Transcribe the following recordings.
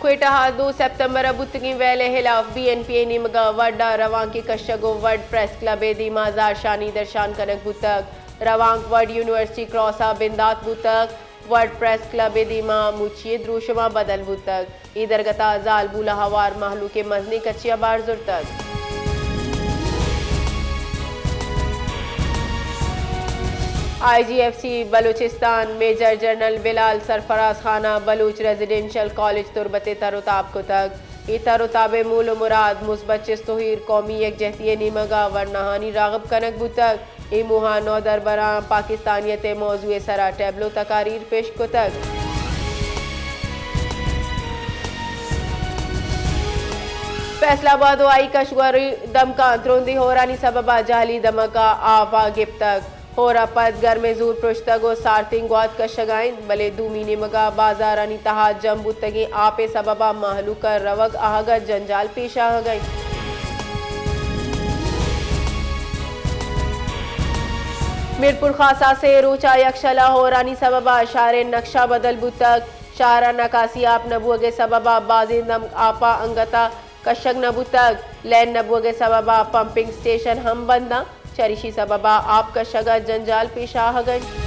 کوئٹہ ءَ دو سپتمبر ءَ بوتگیں ویل ءِ ہلاف بی این پی ءِ نیمگ ءَ وڈ ءَ روانکے کشگ ءُ وڈ پریس کلب ءِ دیما زہرشانی درشان کنگ بوتگ۔ روانک وڈ یونیورسٹی کراس ءَ بندات بوتگ۔ وڈ پریس کلب ءِ دیما مچی ءِ دروشم ءَ بدل بوتگ۔ اے درگت ءَ زالبول ءُ ہوار مہلوک ءِ مزنیں کچے ءَ بار زرتگ۔ I G F C Balochistan major general Bilal Sarfraz Khan ءَ بلوچ ریزیڈنشل کالج تربت ءِ تر ءُ تاب کتگ۔ اے تر ءُ تاب ءِ مول ءُ مراد مثبت چست ءُ ایر، قومی یکجہتی ءِ نیمگ ءَ ورناہانی راغب کنگ بوتگ۔ اے موہ ءَ نودربراں پاکستانیت ءِ موضوع ءِ سرا ٹیبلو تقاریر پیش کتگ۔ فیصل آباد ءُ آئی کشوری دمکاں ترندیں ہورانی سبب ءَ جہلی دمگ ءَ آپ ءَ گپتگ۔ ہور ءَ پد گرمیں زور پرشتگ ءُ سارتیں گوات کشگ ءَ انت، بلے دومی نیمگ ءَ بازارانی تہا جم بوتگیں آپ ءِ سبب ءَ مہلوک ءَ روگ آہگ ءَ جنجال پیش آہگ ءَ انت۔ میرپور خاص ءَ سے روچ ءَ یکشل ءَ ہورانی سبب ءَ شہر ءِ نقشہ بدل بوتگ۔ شہر ءَ نکاسی آپ نہ بوگ ءِ سبب ءَ بازیں دمگ آپ ءَ انگت ءَ کشگ نہ بوتگ۔ لین نہ بوگ ءِ سبب ءَ پمپنگ اسٹیشن ہم بند انت۔ چریشی سبب ءَ آپ کشگ ءَ جنجال پیش آہگ ءَ انت۔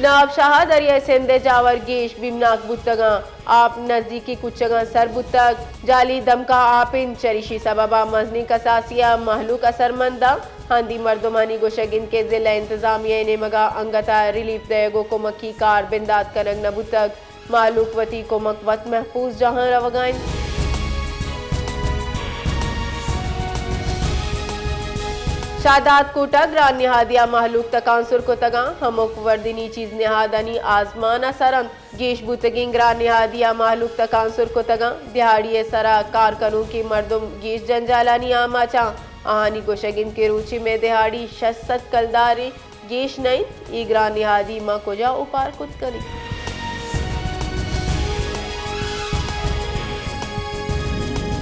نواب شاہ ءَ دریائے سندھ ءِ جاور گیش بیمناک بوتگ انت۔ آپ نزیکی کوچگاں سر بوتگ۔ جہلی دمکاں آپ انت، چریشی سبب ءَ مزنیں کساسی ءَ مہلوک اثرمند انت۔ ہندی مردمانی گوشگ انت کہ ضلع انتظامیہ ءِ نیمگ ءَ انگت ءَ ریلیف دئیگ ءُ کمکی کار بندات کنگ نہ بوتگ۔ مہلوک وتی کمک وت محفوظ جاہاں روگ ءَ انت۔ شاہداد کوٹ ءَ گران نہادی ءَ مہلوک تکانسر کتگ انت، ہمک وردنی چیز نہادانی آزمان ءَ سر انت۔ گیش بوتگیں گران نہادی ءَ مہلوک تکانسر کتگ انت۔ دیہاڑی ءِ سرا کار کنوکیں مردم گیش جنجالانی آماچ انت۔ آہانی گوشگ انت کہ روچے مئے دیہاڑی شش سد کلدارے گیش نہ انت، اے گران نہادی ما کجا اوپار کت کنیں؟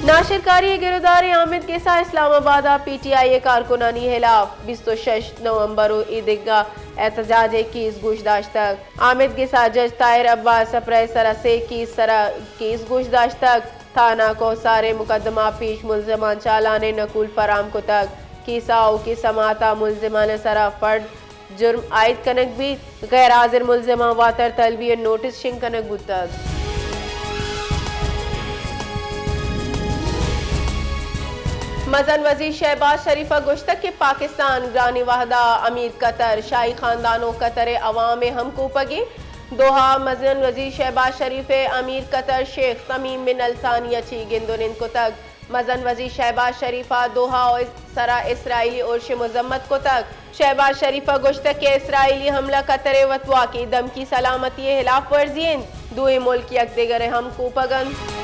ناشرکاری ءِ گروداریں حامد گس ءَ اسلام آباد ءَ پی ٹی آئی ءِ کارکنانی ہلاف بیست ءُ شش نومبر ءُ ایدگہ احتجاج ءِ کیس گوش داشتگ۔ حامد گس ءَ جج طاہر عباس ءِ پرہ ءِ سرا سے کیس سرا کیس گوش داشتگ۔ تھانہ کوہسار ءِ مقدمہ پیش ملزماں چالان ءِ نقول فراہم کتگ۔ کیس ءِ آؤکیں سماعت ءَ ملزمان ءِ سرا فرد جرم عائد کنگ بیت۔ غیر حاضر ملزماں واتر طلبی ءِ نوٹس شنگ کنگ بوتگ۔ مزن وزیر شہباز شریف ءَ گوشتگ کہ پاکستان گرانیں وہد ءَ امیر قطر، شاہی خاندان ءُ قطر ءِ عوام ءِ ہمکوپگ انت۔ دوحہ، مزن وزیر شہباز شریف ءَ امیر قطر شیخ تمیم بن الثانی ءَ چہ گند ءُ نند کتگ۔ مزن وزیر شہباز شریف ءَ دوحہ ءِ سرا اسرائیلی ارش ءِ مذمت کتگ۔ شہباز شریف ءَ گوشتگ کہ اسرائیلی حملہ قطر ءِ وتواکی، دمکی، سلامتی ءِ ہلاف ورزی انت۔ دوئیں ملک یکدگر ءِ ہمکوپگ انت۔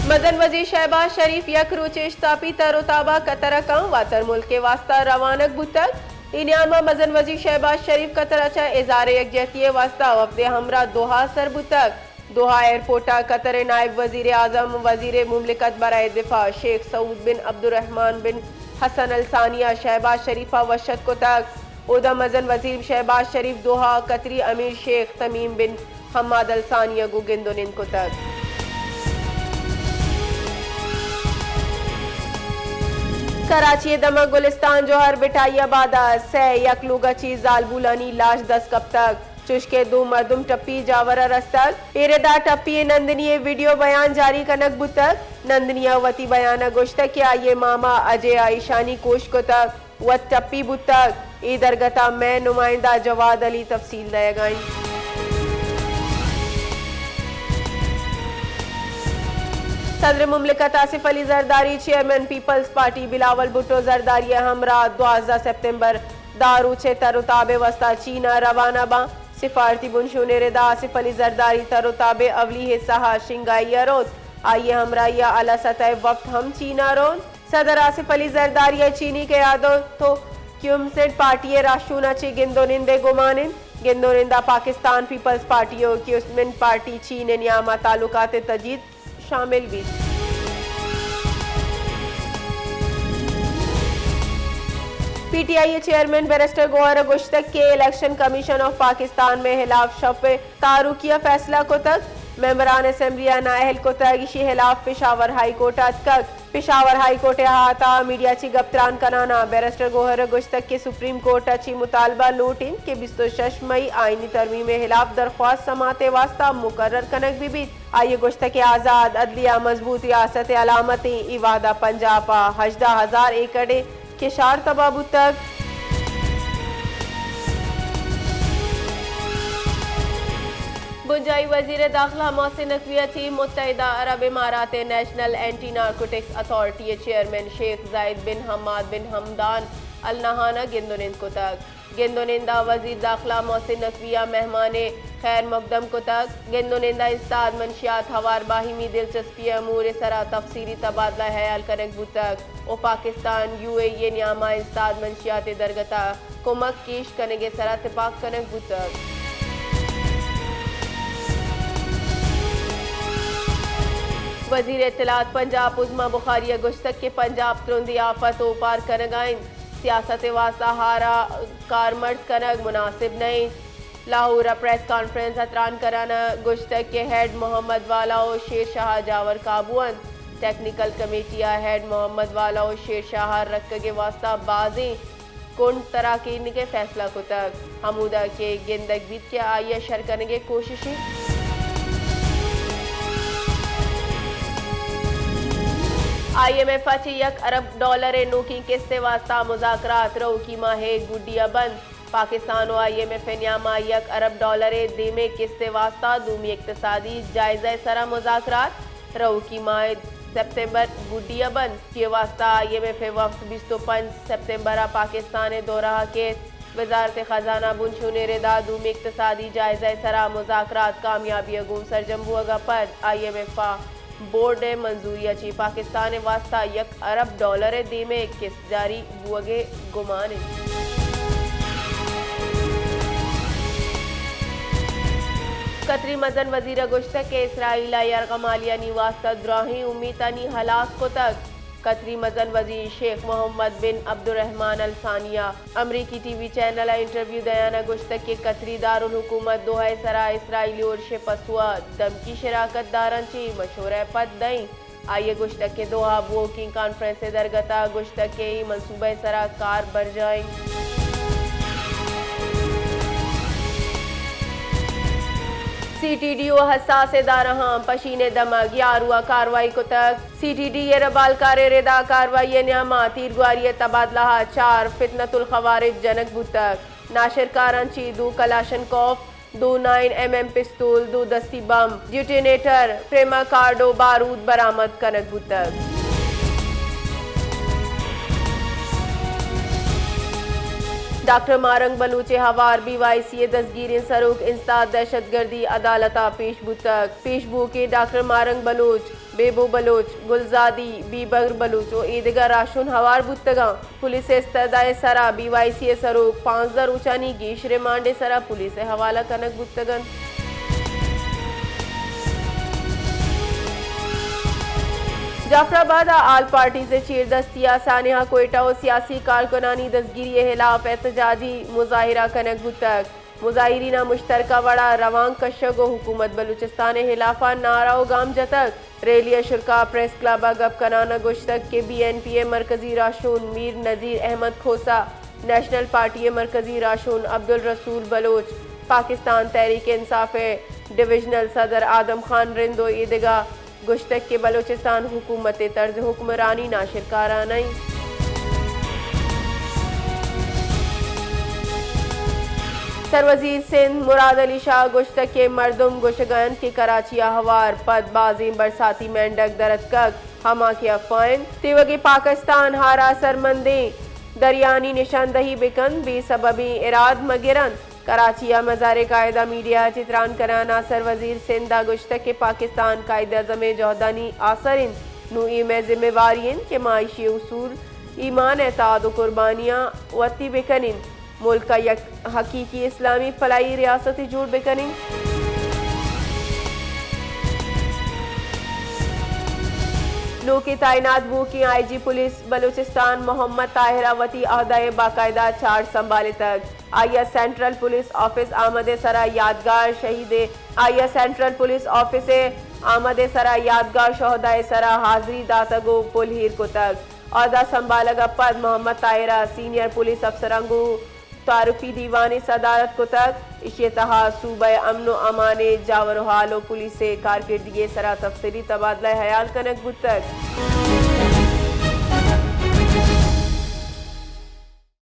مزن وزیر شہباز شریف یک روچے اشتاپی تر ءُ تاب ءَ قطر ءَ کن، واتر ملک ءِ واستہ روانگ بوتگ۔ اے نیام ءَ مزن وزیر شہباز شریف قطر ءَ چہ اظہار یکجہتی ءِ واستہ وفد ءِ ہمراہ دوحہ ءَ سر بوتگ۔ دوحہ ایئرپورٹ ءَ قطر ءِ نائب وزیر اعظم، وزیر مملکت برائے دفاع شیخ سعود بن عبدالرحمن بن حسن الثانی ءَ شہباز شریف ءَ وش اتک کتگ۔ اودا مزن وزیر شہباز شریف دوحہ ءَ قطری امیر شیخ تمیم بن حماد الثانی ءَ گوں گند ءُ نند کتگ۔ کراچی ءِ دمگ گلستان جوہر بٹائی آباد ءَ سئے یک لوگ ءَ چہ زالبولانی لاش دست کپتگ۔ چوشکہ دو مردم ٹپی جاور ءَ رستگ۔ اے ردا ٹپی ءِ نندنی ءِ ویڈیو بیان جاری کنگ بوتگ۔ نندنی ءَ وتی بیان ءَ گوشتگ کہ آئی ءِ ماما اجے ءَ ایشانی کوش کتگ، وت ٹپی بوتگ۔ اے درگت ءَ مئے نمائندہ جواد علی تفصیل دئیگ ءَ انت۔ صدر مملکت Asif Ali Zardari, chairman Peoples Party Bilawal Bhutto Zardari ءِ ہمراہ دوازدہ سپتمبر داں روچ ءِ تر ءُ تاب ءِ واستہ چین ءَ روانہ باں۔ سفارتی بنشون ءِ ردا آصف علی زرداری تر ءُ تاب ءِ اولی حصہ ءَ شنگھائی ءَ روت۔ آئی ءِ ہمراہی ءَ اعلی سطح ءِ وفد ہم چین ءَ روت۔ صدر آصف علی زرداری ءَ چینی قیادت ءُ کمیونسٹ پارٹی ءِ راہشون ءَ چہ گند ءُ نند ءِ گمان انت۔ گند ءُ نند ءَ پاکستان پیپلز پارٹی ءُ کمیونسٹ پارٹی چین ءِ نیام ءَ تعلقات ءِ تجدید شامل بیت۔ پی پی ٹی آئی ءِ چیئرمین بیرسٹر گوہر ءَ گوشتگ کہ الیکشن کمیشن آف پاکستان مئے ہلاف شپ ءَ تعارکی ءَ فیصلہ کتگ، ممبران اسمبلی ءَ نااہل کتگ، ایشی ہلاف پشاور ہائی کورٹ ءَ اتکگ۔ پشاور ہائی کورٹ ءِ احاطہ ءَ میڈیا چہ گپ تران کنان ءَ بیرسٹر گوہر ءَ گوشتگ کہ سپریم کورٹ ءَ چہ مطالبہ لوٹ انت کہ بیست ءُ شش مئی آئینی ترمیم ءِ ہلاف درخواست سماعت ءِ واستہ مقرر کنگ بہ بیت۔ آئی ءَ گوشتگ کہ آزاد عدلیہ مضبوط ریاست ءِ علامت انت، اے وہد ءَ پنجاب ءِ ہژدہ ہزار ایکڑ ءِ کشار تباہ بوتگ۔ بنجاہی وزیر داخلہ محسن نقوی ءَ چہ متحدہ عرب امارات ءِ نیشنل اینٹی نارکوٹکس اتھارٹی ءِ چیئرمین شیخ زاید بن حماد بن حمدان النہیان ءَ گند ءُ نند کتگ۔ گند ءُ نند ءَ وزیر داخلہ محسن نقوی ءَ مہمان خیر مقدم کتگ۔ گند ءُ نند ءَ استاد منشیات ہوار باہمی دلچسپی ءِ امور ءِ سرا تفصیلی تبادلہ ہیال کنگ بوتگ ءُ پاکستان یو اے ای ءِ نیام ءَ استاد منشیات ءِ درگت ءَ کمک گیش کنگ ءِ سرا تپاک کنگ بوتگ۔ وزیر اطلاعات پنجاب عظمی بخاری ءَ گوشتگ کہ پنجاب ترندیں آفت اوپار کنگ ءَ انت، سیاست ءِ واستہ ہار ءَ کارمرز کنگ مناسب نہ انت۔ لاہور ءَ پریس کانفرنس ءَ تران کنان ءَ گوشتگ کہ ہیڈ محمد والا ءُ شیر شاہ ءَ جاور قابو انت۔ ٹیکنیکل کمیٹی ءَ ہیڈ محمد والا ءُ شیر شاہ ءَ رکگ ءِ واستہ بازیں کنڈ تراکینگ ءِ فیصلہ کتگ، ہمودا کہ گندگ بیت کہ آئی ءَ شر کنگ ءِ کوشش انت۔ آئی ایم ایف ءَ چہ یک ارب ڈالر ءِ نوکیں قسط ءِ واستہ مذاکرات رؤکی ماہ ءِ گڈی ءَ بند۔ پاکستان ءُ آئی ایم ایف ءِ نیام ءَ یک ارب ڈالر ءِ دیمے قسط ءِ واستہ دومی اقتصادی جائزہ ءِ سرا مذاکرات رؤکی ماہ ءِ سپتمبر گڈی ءَ بند۔ چی ءِ واستہ آئی ایم ایف ءِ وفد بیست ءُ پنچ سپتمبر ءَ پاکستان ءِ دورہ ءَ کیت۔ وزارت خزانہ ءَ بنشونی ردا دومی اقتصادی جائزہ ءِ سرا مذاکرات کامیابی ءَ گوں سرجم بوگ ءَ پد آئی ایم ایف ءِ بورڈ ءِ منظوری ءَ چہ پاکستان ءِ واستہ یک ارب ڈالر ءِ دیمے قسط جاری بوگ ءِ گمان انت۔ قطری مزن وزیر ءَ گوشتگ کہ اسرائیل ءَ یرغمالیانی واستہ دراہیں امیتانی ہلاس کتگ۔ قطری مزن وزیر شیخ محمد بن عبدالرحمن الثانی ءَ امریکی ٹی وی چینل ءَ انٹرویو دیان ءَ گوشتگ کہ قطری دارالحکومت دوحہ ءِ سرا اسرائیلی اورش ءِ پسو ءَ دمکی شراکت داراں چہ مشورہ ءَ پد دئیں۔ آئی ءَ گوشتگ کہ دوحہ بوؤکیں کانفرنس ءِ درگت ءَ گوشتگ کہ اے منصوبہ ءِ سرا کار برجاہ انت۔ سی ٹی ڈی ءُ حساس ادارہاں پشین ءِ دمگ یارو ءَ کاروائی کتگ۔ سی ٹی ڈی ءِ ربالکار ءِ ردا کاروائی ءِ نیام ءَ تیرگواری ءِ تبادلہ ءَ چار فتنۃ الخوارج جنگ بوتگ۔ ناشرکاراں چہ دو کلاشنکوف، دو نائن ایم ایم پستول، دو دستی بمب، ڈیٹونیٹر، پریما کارڈ ءُ بارود برآمد کنگ بوتگ۔ ڈاکٹر ماہ رنگ بلوچ ءِ ہوار بی وائی سی ءِ دزگیریں سروک انسداد دہشت گردی عدالت ءَ پیش بوتگ۔ پیش بوؤکیں ڈاکٹر ماہ رنگ بلوچ، بیبو بلوچ، گلزادی، بیبگر بلوچ ءُ ایدگہ راہشون ہوار بوتگاں۔ پولیس ءِ استدعا ءِ سرا بی وائی سی ءِ سروک پانزدہ روچانی گیش ریمانڈ ءِ سرا پولیس ءِ حوالہ کنگ بوتگ انت۔ جعفر آباد ءَ آل پارٹیز ءِ چیردستی ءَ سانحہ کوئٹہ ءُ سیاسی کارکنانی دزگیری ءِ ہلاف احتجاجی مظاہرہ کنگ بوتگ۔ مظاہریناں مشترکہ وڑا روانک کشگ ءُ حکومت بلوچستان ءِ ہلاف ءَ نعرہ ءُ گام جتگ۔ ریلی ءِ شرکا پریس کلب ءَ گپ کنان ءَ گوشتگ کہ بی این پی ءِ مرکزی راہشون میر نذیر احمد کھوسہ، نیشنل پارٹی ءِ مرکزی راہشون عبدالرسول بلوچ، پاکستان تحریک انصاف ءِ ڈویژنل صدر آدم خان رند ءُ ایدگہ گوشتگ کہ بلوچستان حکومت ءِ طرز حکمرانی ناشرکارانہ انت۔ سروزیر سندھ مراد علی شاہ گوشتگ کہ مردم گوشگ ءَ انت کہ کراچی ءَ ہوار پد بازیں برساتی مینڈگ در اتکگ، ہما کہ افواہ انت۔ تیوگیں پاکستان ہارا سرمندیں دریانی نشاندہی بکنت، بے سببیں اراد مہ گرنت۔ کراچی ءَ مزار قائد ءَ میڈیا ءَ چہ تران کنان ءَ سروزیر سندھ ءَ گوشتگ کہ پاکستان قائد اعظم ءِ جہدانی آسر انت، نوں اے مئے ذمہ واری انت کہ ما ایشی ءِ اصول، ایمان، اعتقاد ءُ قربانیاں وتی بکنیں، ملک ءَ یک حقیقی اسلامی فلاحی ریاستے جوڑ بکنیں۔ نوکیں تعینات بوکیں آئی جی پولیس بلوچستان محمد طاہر ء وتی عہدہ ء باقاعدہ چارج سنبھالتگ۔ آئی ء سینٹرل پولیس آفس آمد ء سرا یادگار شہید ء، آئی ء سینٹرل پولیس آفس ء آمد ء سرا یادگار شہداء سرا حاضری داتگ و پل ہیر کتگ۔ عہدہ سنبھالگ ء پد محمد طاہر ء سینئر پولیس افسراں گوں تعارفی دیوانے صدارت کتگ۔ ایشی ء تہا صوبہ ء امن و امان ء جاور و حال و پولیس ء کارکردگی ء سرا تفصیلی تبادلہ ء ہیال کنگ بوتگ۔